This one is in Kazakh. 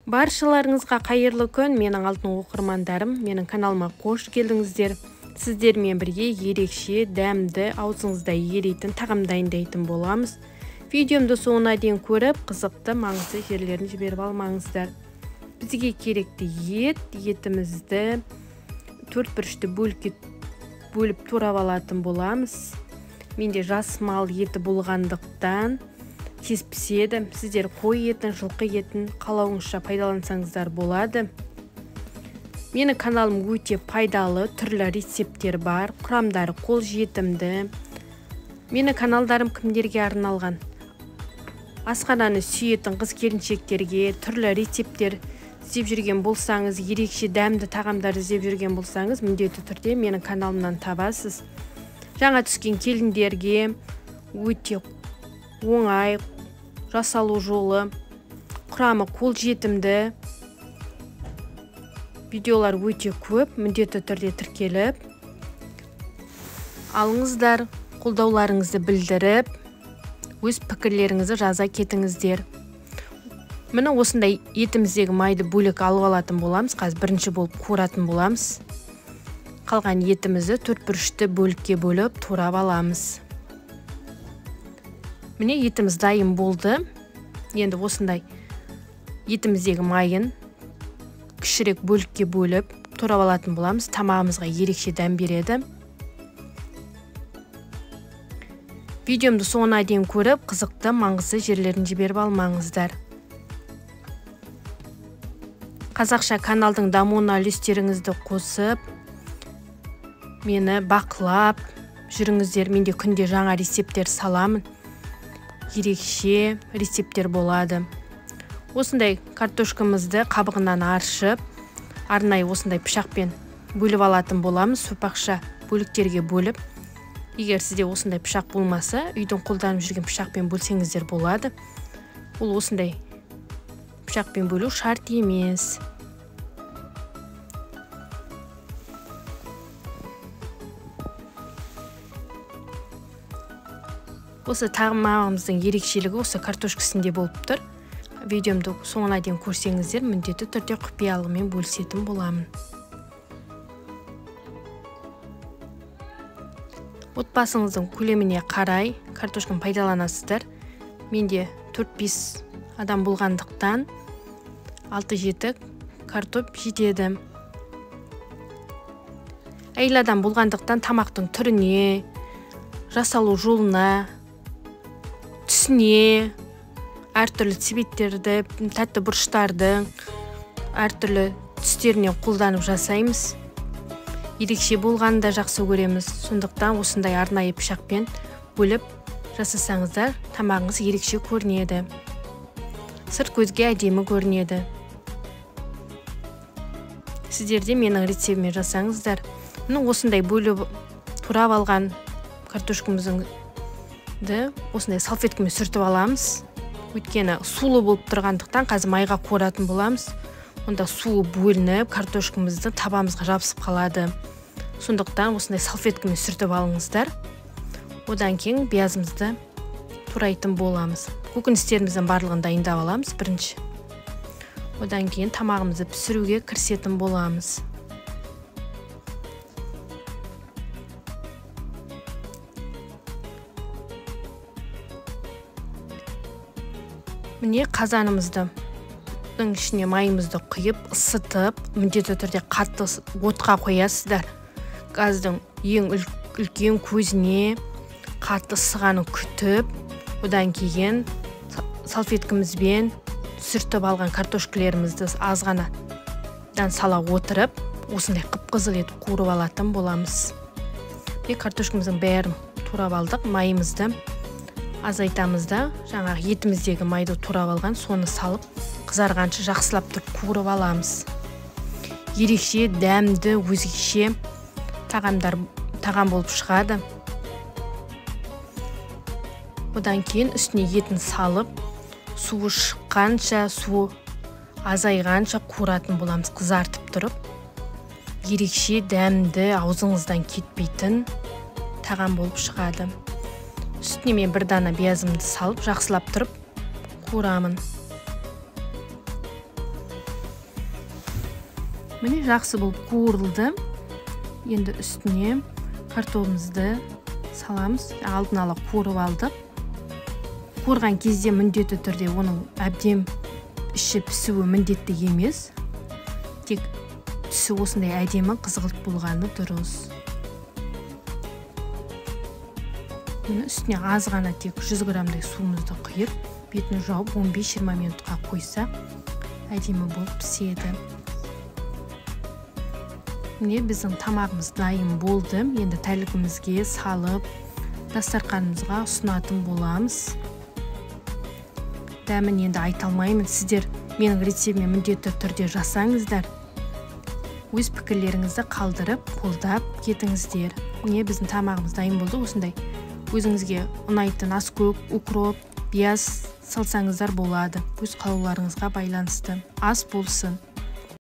Баршаларыңызға қайырлы күн, менің алтын оқырмандарым, менің каналыма қош келдіңіздер. Сіздермен бірге ерекше, дәмді, аузыңызда ерейтін тағам дайындайтын боламыз. Видеомды соңына дейін көріп, қызықты, маңызды жерлерін жіберіп алмаңыздар. Бізге керекті ет, етімізді төрт бұрышты бөлікке бөліп турап алатын боламыз. Менде жас мал еті болғандықтан тез піседі. Сіздер қой етін, жылқы етін қалауыңызша пайдалансаңыздар болады. Менің каналым өте пайдалы, түрлі рецепттер бар, құрамдары қолжетімді. Менің каналдарым кімдерге арналған? Асхананы сүйетін қыз келіншектерге, түрлі рецепттер іздеп жүрген болсаңыз, ерекше дәмді тағамдар іздеп жүрген болсаңыз, міндетті түрде менің каналымнан табасыз. Жаңа түскен келіндерге өте оңай жасалу жолы, құрамы қолжетімді видеолар өте көп, міндетті түрде тіркеліп алыңыздар, қолдауларыңызды білдіріп, өз пікірлеріңізді жаза кетіңіздер. Міне осындай етіміздегі майды бөлек алып алатын боламыз. Қазір бірінші болып қуыратын боламыз. Қалған етімізді төрт бұрышты бөлікке бөліп турап аламыз. Міне етіміз дайын болды. Енді осындай етіміздегі майын кішірек бөлікке бөліп турап алатын боламыз. Тамағымызға ерекше дәм береді. Видеомды соңына дейін көріп, қызықты, маңызды жерлерін жіберіп алмаңыздар. Қазақша каналдың дамуына үлестеріңізді қосып, мені бақылап жүріңіздер. Менде күнде жаңа рецепттер саламын. Ерекше рецепттер болады. Осындай картошкамызды қабығынан аршып, арнайы осындай пышақпен бөліп алатын боламыз, сопақша бөліктерге бөліп. Егер сізде осындай пышақ болмаса, үйдің қолданып жүрген пышақпен бөлсеңіздер болады. Ол осындай пышақпен бөлу шарт емес. Осы тамағымыздың ерекшелігі осы картошкасында болып тұр. Видеомды соңына дейін көрсеңіздер, міндетті түрде құпиялығымен бөлісетін боламын. Отбасыңыздың көлеміне қарай картошканы пайдаланасыздар. Менде 4-5 адам болғандықтан 6-7 картоп жетеді. Әйел адам болғандықтан тамақтың түріне, жасалу жолына, түсіне, әртүрлі цветтерді, тәтті бұрыштардың әртүрлі түстерінен қолданып жасаймыз. Ерекше болғанды да жақсы көреміз. Сондықтан осындай арнайы пышақпен бөліп жасасаңыздар, тамағыңыз ерекше көрінеді. Сырт көзге әдемі көрінеді. Сіздер де менің рецептіме жасаңыздар. Міне осындай бөліп турап алған картошкамызды осындай салфеткамен сүртіп аламыз. Өйткені сулы болып тұрғандықтан қазір майға қуыратын боламыз. Онда суы бөлініп, картошкамызды табамызға жабысып қалады. Сондықтан осындай салфеткамен сүртіп алыңыздар. Одан кейін пиязымызды турайтын боламыз. Көкөністеріміздің барлығын дайындап аламыз бірінші. Одан кейін тамағымызды пісіруге кірісетін боламыз. Міне қазанымызды ішіне майымызды құйып, ысытып, міндетті түрде қатты отқа қоясыздар. Газдың ең үлкен көзіне қатты ысығанын күтіп, одан кейін салфеткамызбен сүртіп алған картошкалерімізді аз ғанадан сала отырып, осындай қып-қызыл етіп қуырып алатын боламыз. Міне картошкамыздың бәрін турап алдық, майымызды азайтамыз да, жаңағы етіміздегі майды турап алған, соны салып, қызарғанша жақсылап тұрып қуырып аламыз. Ерекше дәмді, өзгеше тағам болып шығады. Одан кейін үстіне етін салып, суы шыққанша, суы азайғанша қуыратын боламыз, қызартып тұрып. Ерекше дәмді, аузыңыздан кетпейтін тағам болып шығады. Үстіне мен бір дана пиязымды салып, жақсылап тұрып қуырамын. Міне, жақсы болып қуырылды. Енді үстіне картобымызды саламыз. Алдын ала қуырып алдық. Қуырған кезде міндетті түрде оның әбден іші пісуі міндетті емес. Тек түсі осындай әдемі қызғылт болғаны дұрыс. Міне, үстіне аз ғана тек 100 граммдай суымызды құйып, бетін жауып 15-20 минутқа қойсақ, әдемі болып піседі. Міне, біздің тамағымыз дайын болды. Енді тәлігімізге салып, дастарқанымызға ұсынатын боламыз. Дәмін енді айта алмаймын. Сіздер менің рецептіме міндетті түрде жасаңыздар. Өз пікірлеріңізді қалдырып, қолдап кетіңіздер. Міне, біздің тамағымыз дайын болды. Осындай өзіңізге ұнайтын аскөк, укроп, пияз салсаңыздар болады. Өз қалауларыңызға байланысты. Ас болсын.